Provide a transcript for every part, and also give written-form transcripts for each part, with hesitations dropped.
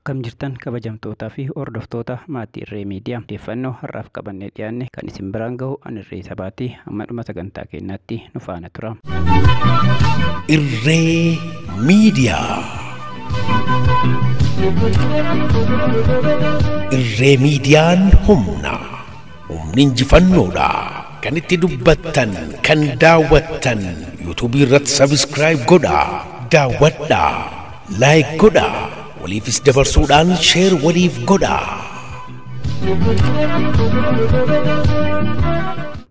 Akkam jirtan kabajamtootaa fi hordoftoota maatii Irree Miidiyaa. Odeeffannoo har'aaf qabannee dhiyaanne kan isin biraan gahu an Irree Sabaatii hamma dhuma sagantaa keenyaatti nu faana tura. Irree Miidiyaa. Irree Miidiyaan humna. Humni injifannoodha. Kan itti dubbattan, kan daawwattan, yuutuubii irratti sabiskiraayib godhaa, daawwadhaa, laayik godhaa, waliifis dabarsuudhaan sheer waliif godhaa.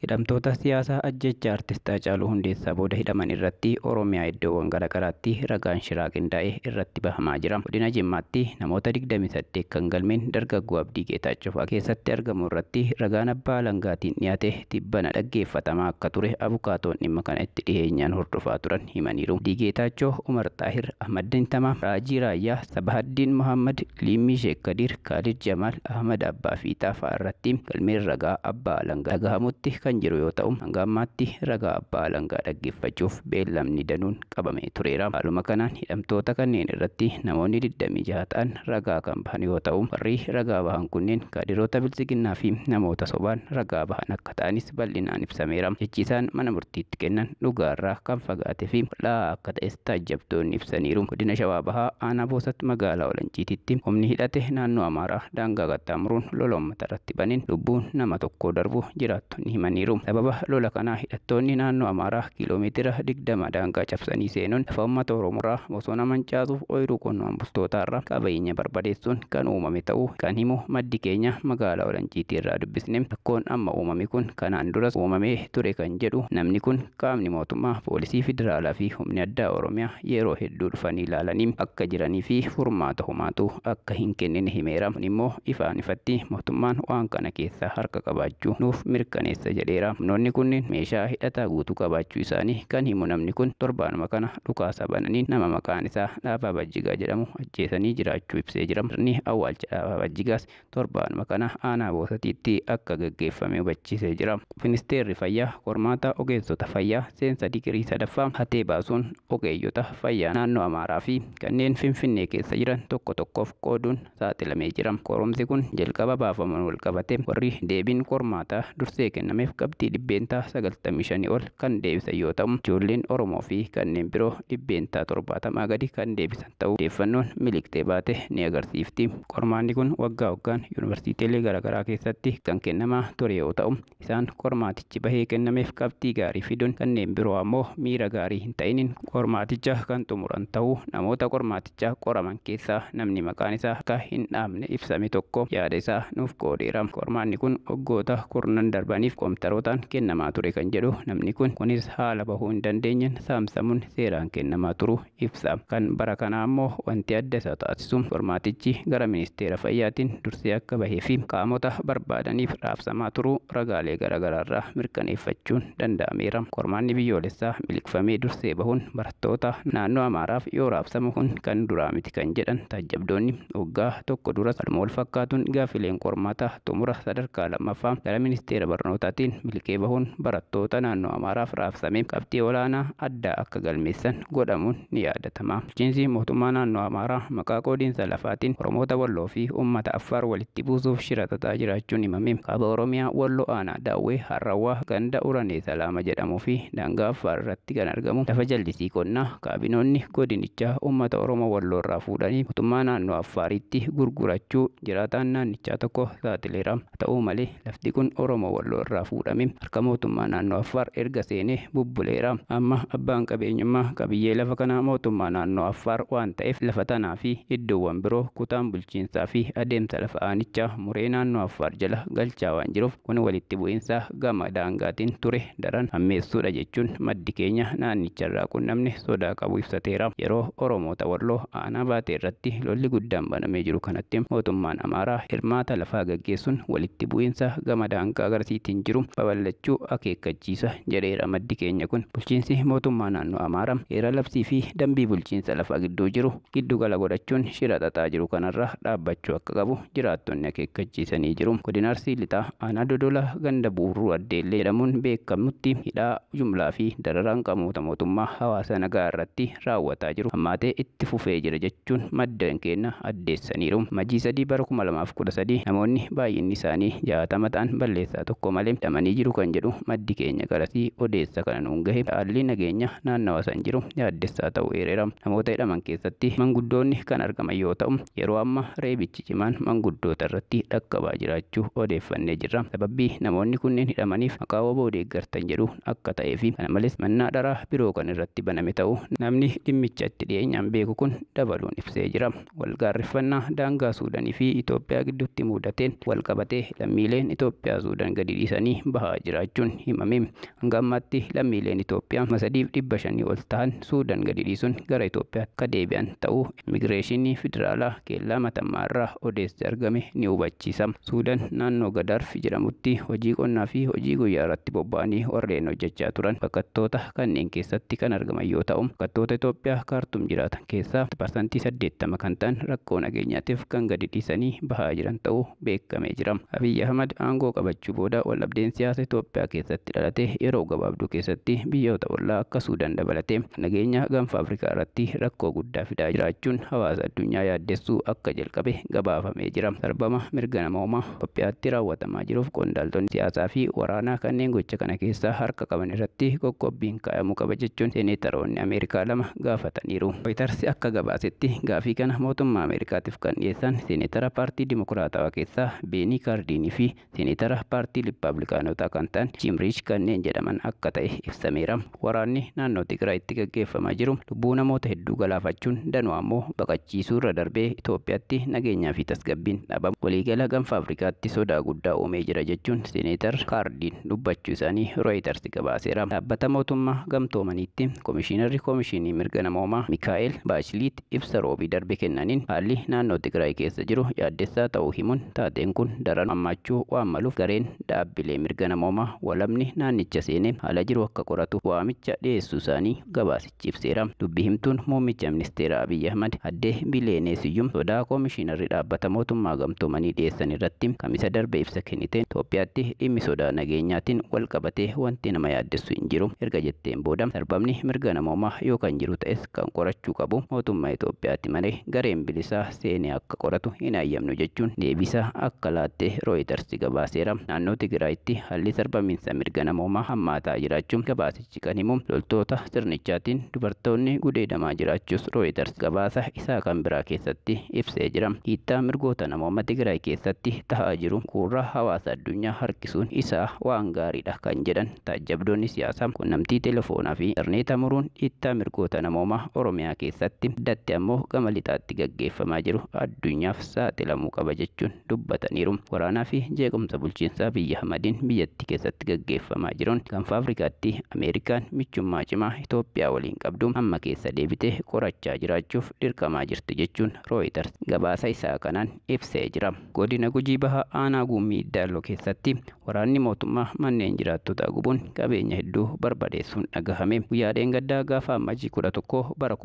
Hidhamtoota siyaasaa ajjeechaa artist Haacaaluu Hundeessaa booda hidhaman irratti Oromiyaa iddoowwan garaagaraatti ragaan shiraa qindaa'e irratti bahamaa jira. Godina Jimmaatti namoota 28 kan galmeen dargaggoo Abdii Geetaachoo fa'aa keessatti argamu irratti ragaan abbaa alangaatiin dhiyaate tibbana dhaggeeffatamaa akka ture abukaatoon dhimma kana itti dhiyeenyaan hordofaa turan himaniiru. Abdii Geetaachoo, Umar Xaahir, Ahmad Dintamaa, Raajii Raayyaa, Sabahaddiin Mohammad, Liimmii Sheek Kadiir, Kaalid Jamaal, Ahmad Abbaa Fiixaa fa'aa irratti galmeen ragaa abbaa alangaa dhagahamutti kan jiru yoo ta'u hanga ammaatti ragaa abbaa alangaa dhaggeeffachuuf beellamni danuun qabamee tureera. Haaluma kanaan hidhamtoota kanneen irratti namoonni 26 ta'an ragaa kan bahan yoo ta'u warri ragaa bahan kunneen kaadiroota biltsiginnaa fi namoota sobaan ragaa bahan akka ta'anis bal'inaan ibsameera. Jechi isaan mana murtiitti kennan dhugaarraa kan fagaate fi bal'aa akka ta'es taajjabtoonni ibsaniiru. Godina Shawaa Bahaa aanaa Boosatti magaalaa Olanciititti humni hidhate naannoo Amaaraa daangaa qaxxaamuruun lola uummata irratti baneen lubbuun nama tokkoo darbu jiraattonni himaniiru. Sababa lola kanaa hidhattoonni naannoo Amaaraa kiiloomeetira 20 daangaa cabsanii seenuun lafa uummata Oromoorraa bosona mancaasuuf ooyiruu qonnaan bultootaarraa qabeenya barbadeessuun kan uumame ta'uu kan himu maddi keenya magaalaa Olanciitii irraa dubbisne. Rakkoon amma uumame kun kanaan duras uumamee ture kan jedhu namni kun qaamni mootummaa poolisii federaalaa fi humni addaa Oromiyaa yeroo hedduu dhufanii ilaalanii akka jiranii fi furmaata homaatu akka hin kennine himeera. Kun immoo ifaan ifatti mootummaan waan kana keessaa harka qabaachuu nuuf mirkaneessa jedheera. Humnoonni kunneen meeshaa hidhataa guutuu qabaachuu isaanii kan himu namni kun torbaanuma kana dhukaasa bananii nama maqaan isaa Dhaabaa Bajjigaa jedhamu ajjeesanii jiraachuu ibsee jira. Sirni awwaalcha Dhaabaa Bajjigaas torbaanuma kana aanaa Boosatiitti akka gaggeeffame hubachiisee jira. Ministeerri fayyaa qormaata ogeessota fayyaa seensa digirii sadaffaa hatee baasuun ogeeyyota fayyaa naannoo Amaaraa fi kanneen Finfinnee keessa jiran tokko tokkoof qooduun saaxilamee jira. Qorumsi kun jalqaba baafamuun wal qabate warri deebiin qormaataa dursee kennameef qabxii 95% ol kan deebisan yoo ta'u ijoolleen Oromoo fi kanneen biroo 70% gadi kan deebisan ta'uu odeeffannoon miliqxee baate ni agarsiifti. Qormaanni kun waggaa waggaan yuunivarsiitiilee garaagaraa keessatti kan kennamaa ture yoo ta'u isaan qormaatichi bahee kennameef qabxii gaarii fiduun kanneen biroo ammoo miira gaarii hin ta'iniin qormaaticha kan xumuran ta'uu namoota qormaaticha qoraman keessaa namni maqaan isaa akka hin dhaamne ibsame tokko yaada isaa nuuf qoodeera. Qormaanni kun waggoota kurnan darbaniif kompiitarootaan kennamaa ture kan jedhu namni kun kunis haala bahuu hin dandeenyeen saamsamuun seeraan kennamaa turu ibsa. Kan bara kanaa ammoo wanti adda isa taasisu qormaatichi gara ministeera fayyaatiin dursee akka bahee fi qaamota barbaadaniif raabsamaa turuu ragaalee garaagaraarraa mirkaneeffachuun danda'ameera. Qormaanni biyyoolessaa miliqfamee dursee bahuun barattoota naannoo Amaaraaf yoo raabsamu kun kan duraa miti kan jedhan taajjabdoonni waggaa tokko dura haaluma wal fakkaatuun gaafileen qormaataa xumura sadarkaa lammaffaa gara ministeera barnootaatiin miliqee bahuun barattoota naannoo Amaaraaf raabsame qabxii olaanaa addaa akka galmeessan godhamuun ni yaadatama. Bulchiinsi mootummaa naannoo Amaaraa maqaa qoodiinsa lafaatiin Oromoota Walloo fi uummata Affaar walitti buusuuf shira xaxaa jiraachuun himame. Kaaba Oromiyaa Walloo aanaa Daawwee Harrawwaa ganda Uranee Salaama jedhamuu fi daangaa Affaar irratti kan argamu lafa jallisii qonnaa kaabinoonni godinichaa uummata Oromoo Walloo irraa fuudhanii mootummaa naannoo Affaaritti gurgurachuu jiraataan naannichaa tokko saaxileera. Haa ta'u malee lafti kun Oromoo Walloo irraa fuudhame harka mootummaa naannoo Affaar erga seenee bubbuleera. Amma abbaan qabeenyummaa qabiyyee lafa kanaa mootummaa naannoo Affaar waan ta'eef lafa tanaa fi iddoowwan biroo kutaan bulchiinsaa fi adeemsa lafa aanichaa muree naannoo Affaar jala galchaa waan jiruuf kun walitti bu'iinsa gama daangaatiin ture daran hammeessuudha jechuun maddi keenya naannicharraa qunnamne sodaa qabu ibsateera. Yeroo Oromoota Walloo aanaa baatee irratti lolli guddaan banamee jiru kanatti mootummaan Amaaraa hirmaata lafaa gaggeessuun walitti bu'iinsa gama daangaa agarsiitiin jiru babal'achuu akeekkachiisa jedheera maddi keenya kun. Bulchiinsi mootummaa naannoo Amaaraa heera labsii fi dambii bulchiinsa lafaa gidduu jiru giddu gala godhachuun shira xaxaa jiru kanarra dhaabbachuu akka qabu jiraattonni akeekkachiisanii jiru. Godina Arsii Lixaa aanaa Dodolaa ganda Buurruu Addeellee jedhamuun beekamutti hidhaa jumlaa fi dararaan qaamota mootummaa hawaasa nagaa irratti raawwataa jiru hammaatee itti fufee jira jechuun maddeen keenya addeessaniiru. Majii 3 bara 2013 namoonni baay'inni isaanii 60 ta'an balleessaa tokko malee hidhamanii jiru kan jedhu maddi keenya garasii odeessa kana nuun gahe haalli nageenya naannawa san jiru yaaddessaa ta'uu eereera. Namoota hidhaman keessatti manguddoonni kan argaman yoo ta'u yeroo amma reebichi cimaan manguddoota irratti dhaqqabaa jiraachuu odeeffannee jirra. Sababii namoonni kunneen hidhamaniif maqaa WBO deeggartan jedhu akka ta'ee fi kana malees mannaa dharaa biroo kan irratti baname ta'uu namni dhimmicha itti dhiyeenyaan beeku kun dabaluun ibsee jira. Walgaarriffannaa daangaa Suudaanii fi Itoophiyaa gidduutti mudateen walqabatee lammiileen Itoophiyaa Suudaan gadi dhiisanii bahaa jiraachuun himame. Hanga ammaatti lammiileen Itoophiyaa 3,500 ol ta'an Suudaan gadi dhiisuun gara Itoophiyaa akka deebi'an ta'uu immigireeshinii federaalaa keellaa Matammaa irraa odeessi argame ni hubachiisa. Suudaan naannoo Gadaarf jedhamutti hojii qonnaa fi hojii guyyaa irratti bobba'anii warreen hojjechaa turan baqattoota kanneen keessatti kan argaman yoo ta'u baqattoota Itoophiyaa Kaartum jiraatan keessaa 80% kan ta'an rakkoo nageenyaatiif kan gadi dhiisanii bahaa jiran ta'uu beekamee jira. Abiyyi Ahmad aangoo qabachuu booda waldhabdeen siyaasa Itoophiyaa keessatti dhalate yeroo gabaabduu keessatti biyyoota ollaa akka Suudaan dabalatee nageenya gaanfa Afrikaa irratti rakkoo guddaa fidaa jiraachuun hawaasa addunyaa yaaddessuu akka jalqabe gabaafamee jira. Sarbama mirga namoomaa Itoophiyaatti raawwatamaa jiruuf qondaaltonni siyaasaa fi waraanaa kanneen gocha kana keessaa harka qaban irratti qoqqobbiin kaa'amuu qaba jechuun seeneetaroonni Ameerikaa 2 gaafataniiru. Reuters akka gabaasetti gaafii kana mootummaa Ameerikaatiif kan dhiyeessan seeneetara paartii Dimokiraatawaa keessaa Beenii Kaardiinii fi seeneetara paartii Riippaabilikaanotaa kan ta'an Jim Risch kanneen jedhaman akka ta'e ibsameera. Waraanni naannoo Tigraayitti gaggeeffamaa jiru lubbuu namoota hedduu galaafachuun danuu ammoo baqachiisuu irra darbee Itoophiyaatti nageenyaa fi tasgabbiin dhabamu waliigala gaanfa Afrikaatti sodaa guddaa uumee jira jechuun seeneetar Kaardiin dubbachuu isaanii Reuters gabaaseera. Dhaabbata mootummaa gamtoomaniitti komishiinarri komishinii mirga namoomaa Mikaa'el Baachiliit ibsa roobii darbe kennaniin haalli naannoo Tigraay keessa jiru yaaddessaa ta'uu himuun taateen kun daran hammaachuu waan maluuf gareen dhaabbilee mirga namoomaa walabni naannicha seenee haala jiru akka qoratu waamicha dhiyeessuu isaanii gabaasichi ibseera. Dubbi himtuun muummicha ministeera Abiyyi Ahmad addee Bileenee Siyyum sodaa komishiinarri dhaabbata mootummaa gamtoomanii dhiyeessan irratti kamisa darbe ibsa kenniteen Itoophiyaatti dhimmi sodaa nageenyaatiin wal qabatee wanti nama yaaddessu hin jiru erga jetteen booda sarbamni mirga namoomaa yoo kan jiru ta'es kan qorachuu qabu mootummaa Itoophiyaatti malee gareen bilisaa seenee akka qoratu hin hayyamnu jechuun deebisa akka laatte Reuters gabaaseera. Naannoo Tigraayitti haalli sarbamiinsa mirga namoomaa hammaataa jiraachuun gabaasichi kan himu loltoota sirnichaatiin dubartoonni gudeedamaa jiraachuus Reuters gabaasa isaa kan biraa keessatti ibsee jira. Hiittaa mirgoota namoomaa Tigraay keessatti tahaa jiru gurra hawaasa addunyaa harkisuun isaa waan gaariidha kan jedhan taajjabdoonni siyaasaa qunnamtii telefoonaa fi intarneeta muruun hiittaa mirgoota namoomaa Oromiyaa keessatti addatti ammoo gama lixaatti gaggeeffamaa jiru addunyaaf saaxilamuu qaba jechuun dubbataniiru. Waraanaa fi jeequmsa bulchiinsaa biyya Ahmadiin biyyattii keessatti gaggeeffamaa jiruun gaanfa Afrikaatti Ameerikaan michummaa cimaa Itoophiyaa waliin qabdu amma keessa deebitee qorachaa jiraachuuf dirqamaa jirti jechuun Reuters gabaasa isaa kanaan ibsee jira. Godina Gujii Bahaa aanaa Guummii Iddaaloo keessatti waraanni mootummaa manneen jiraattotaa gubuun qabeenya hedduu barbadeessuun dhagahame. Guyyaa dheengaddaa gaafa Amajjii 11 bara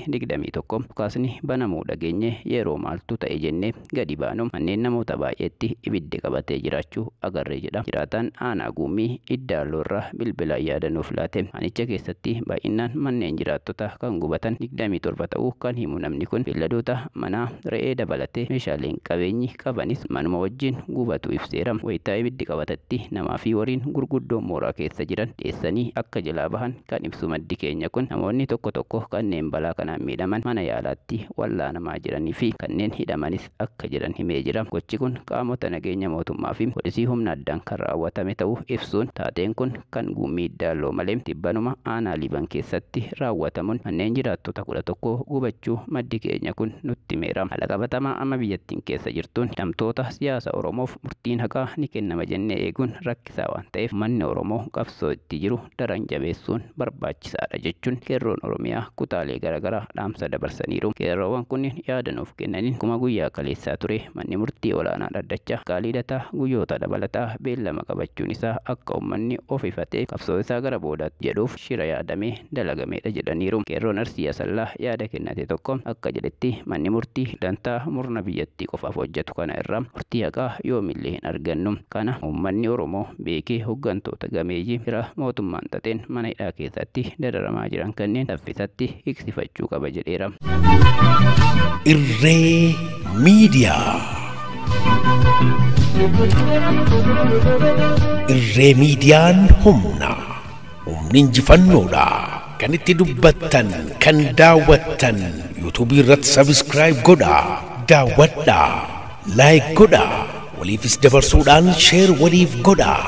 2021 dhukaasni banamuu dhageenye yeroo maaltu ta'e jennee gadi baanu manneen namoota baay'eetti ibiddi qabatee jiraachuu agarree jedha. Jiraataan aanaa Guummii Iddaaloo irraa bilbilaan yaadanuuf laate. Aanicha keessatti baay'inaan manneen jiraattotaa kan gubatan 27 ta'uu kan himu namni kun beelladoota manaa re'ee dabalatee meeshaaleen qabeenyi qabanis manuma wajjin gubatu ibseera. Wayitaa ibiddi qabatetti namaa fi horiin gurguddoon mooraa keessa jiran dheessanii akka jalaa bahan kan ibsu maddi keenya kun namoonni tokko tokko kanneen balaa kanaan miidhaman mana yaalaatti wallaanamaa jiranii fi kanneen hidhamanis akka jiran himee jira. Gochi kun qaamota nageenya mootummaa fi poolisii humna addaan kan raawwatame ta'uu ibsuun taateen kun kan Guummii Iddaaloo malee tibbanuma aanaa Liiban keessatti raawwatamuun manneen jiraattota 11 gubachuu maddi keenya kun nutti himeera. Haala qabatamaa amma biyyattiin keessa jirtuun hidhamtoota siyaasa Oromoof murtiin haqaa ni kennama jennee jennee eeguun rakkisaa waan ta'eef manni Oromoo qabsoo itti jiru daran jabeessuun barbaachisaadha jechuun qeerroon Oromiyaa kutaalee garaagaraa dhaamsa dabarsaniiru. Qeerroowwan kunneen yaada nuuf kennaniin kuma guyyaa kaleessaa ture manni murtii olaanaa dhaddacha qaalii dataa guyyoota dabalataa beellama qabachuun isaa akka uummanni of ifatee qabsoo isaa gara boodaatti jedhuuf shira yaadamee dalagameedha jedhaniiru. Qeerroon Arsii Asallaa yaada kennate tokko akka jedhetti manni murtii dantaa murna biyyattii qofaaf hojjetu kana irraa murtii haqaa yoomillee hin argannu. Kana uummanni Oromoo beekee hooggantoota gameeyyii fira mootummaan tateen mana hidhaa keessatti dararamaa jiran kanneen saffisatti hiiksifachuu qaba jedheera. Irree Miidiyaa. Irree Miidiyaan humna. Humni injifannoodha. Kan itti dubbattan, kan daawwattan, yuutuubii irratti sabiskiraayib godhaa, daawwadhaa, laayik godhaa, waliifis dabarsuudhaan sheer waliif godhaa.